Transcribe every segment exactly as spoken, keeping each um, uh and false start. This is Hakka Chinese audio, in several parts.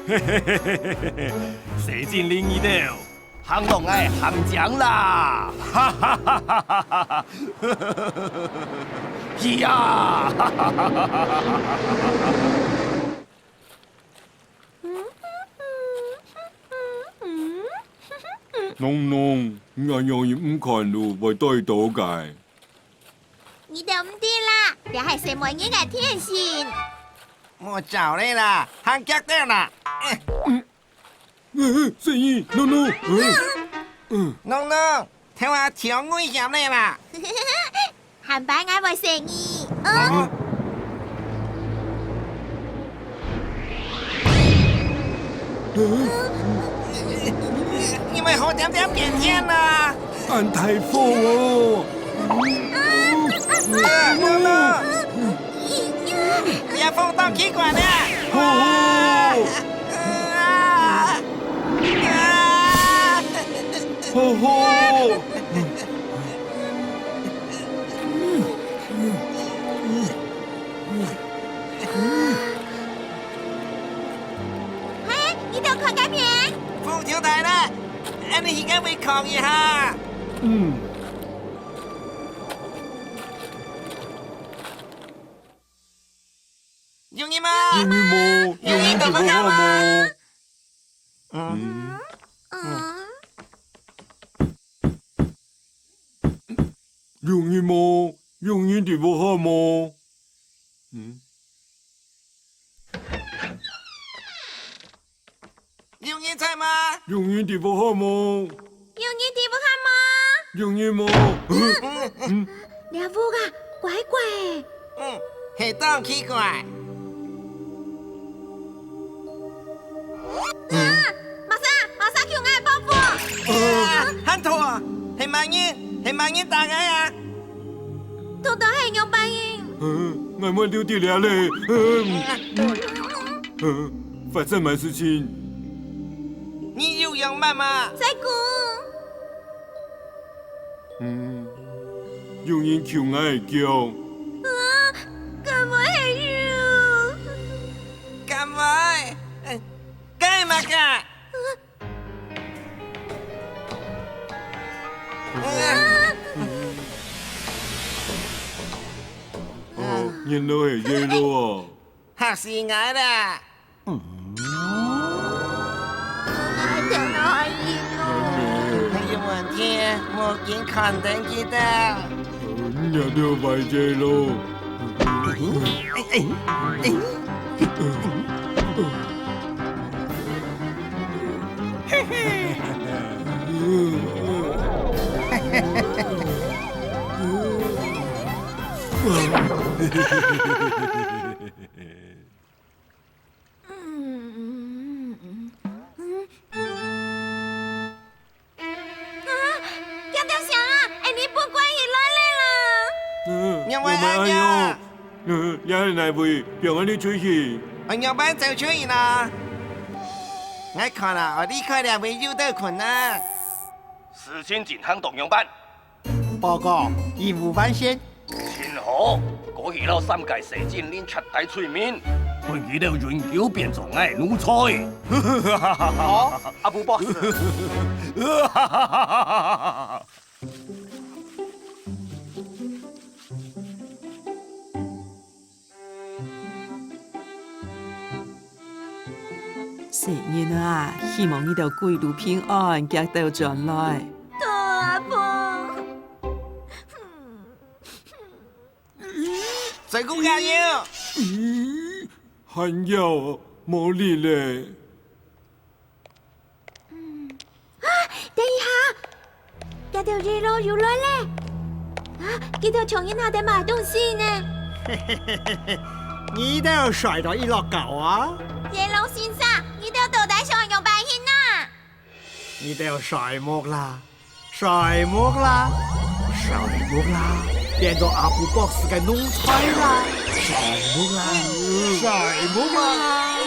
嘿嘿嘿嘿嘿嘿，細精靈你兜，行到𠊎陷阱啦！哈哈哈哈哈哈！呀！哈哈哈哈哈哈！噥噥，你恁樣一毋看路，會跌倒个。 你兜毋知啦，這係細妹人个天性。莫走咧啦，行遽兜啦！細義，噥噥，噥噥，頭下忒危險咧啦！下擺𠊎會細義。嗯。 你兜好恬恬變天啊！恁大風哦！啊，噥噥，這風當奇怪呢！吼吼！啊！啊！吼吼！嘿，你兜看該片！風忒大了，𫣆俚去該位囥一下。嗯。容易嗎？容易無？容易地方好無？嗯。嗯。 容易無？容易地方好無？嗯。容易在嗎？容易地方好無？容易地方好無？容易無？嗯。這屋啊，怪怪个。嗯，係當奇怪。 啊！馬莎，馬莎，救𠊎个包袱！呃，漢圖，係麼人？係麼人打𠊎啊？到底係仰般形？呃，𠊎莫留在這咧。呃，呃，發生麼个事情？你有樣般嗎？師公！ 嗯，有人求𠊎个救。啊，敢會係你？敢會？呃，該麼个？啊！哦，原來係Yellow哦。 嚇死𠊎啦！嗯。哎，天啊，哎呀！哎呀，滿天，無緊看等佢兜。呃，你兜壞Yellow。哎，哎，哎。嘿嘿。嗯，嗯，嗯。啊，遽兜想啊，𫣆俚分關起來咧啦！嗯，仰會恁樣？嗯，這係哪位？放𫣆俚出去！愛仰般走出去呢？𠊎看啊，愛離開這位有兜困難。事情進行到仰般？報告，任務完成。 真好，過去摎三个細精靈徹底催眠，分佢兜永久變做𠊎奴才。好，阿布博士。細人啊，希望你兜歸路平安，遽兜轉來。多阿婆。 再過加油！嗯，還要無力咧。啊，等一下，這兜Yellow又來咧！啊，佢兜像係拿等麼个東西呢？你兜摔到一落搞啊！Yellow先生，你兜到底想仰般形啊？你兜睡目啦！ 睡目啦，睡目啦，變做阿布博士个奴才啦，睡目啦，睡目啦。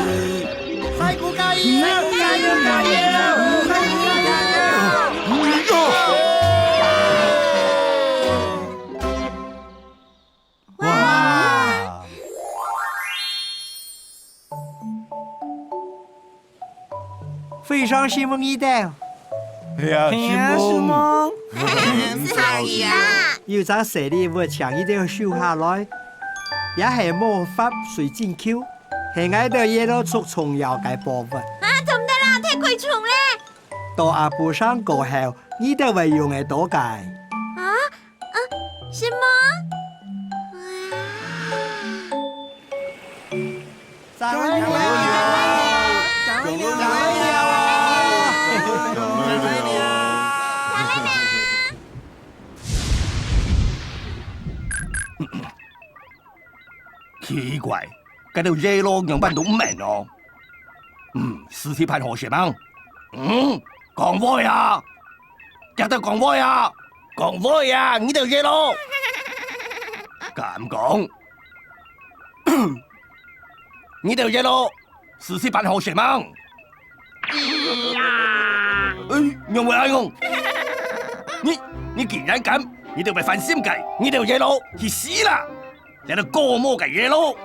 西瓜加油！加油！加油！西瓜加油！哇！非常承蒙你兜。係啊，承蒙。承蒙。毋使客氣啊。有隻細禮物請你兜收下來，也係無法隨進口，係𠊎兜Yellow族重要个寶物。啊，做毋得啦，忒貴重咧。到阿婆生過後，你兜會用得到个。啊？ 啊，承蒙。哇！奇怪，該兜Yellow仰般都毋明哦？嗯，事情辦好勢吂？嗯，講話啊！ 遽兜講話啊！講話啊！你兜Yellow！敢講？你兜Yellow，試試扮好勢吂？哎，仰會恁樣？你，你竟然敢！你兜會反心个，你兜Yellow去死啦！這兜高毛个Yellow！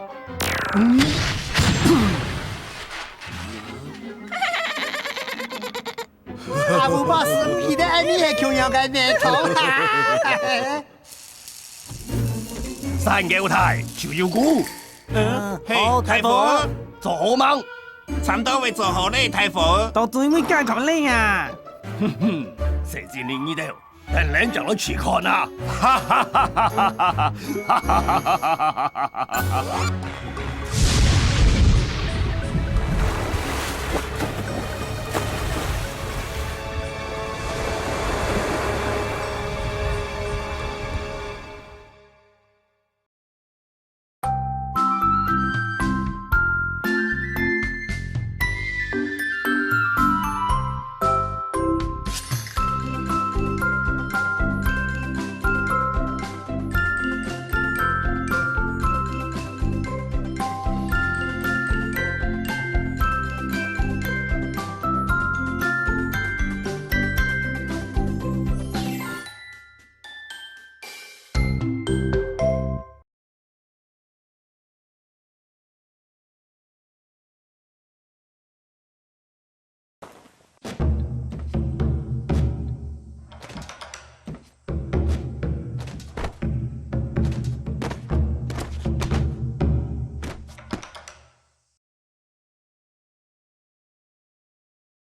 阿姆boss，毋記得恁呢係共樣个系統啊！三个有大就有古。嗯，嘿，哦，大佛。大佛。做好吂？差毋多會做好咧，大佛。到最尾健康咧啊！哼哼，細精靈你兜，等等將來試看啊！哈哈哈哈哈哈！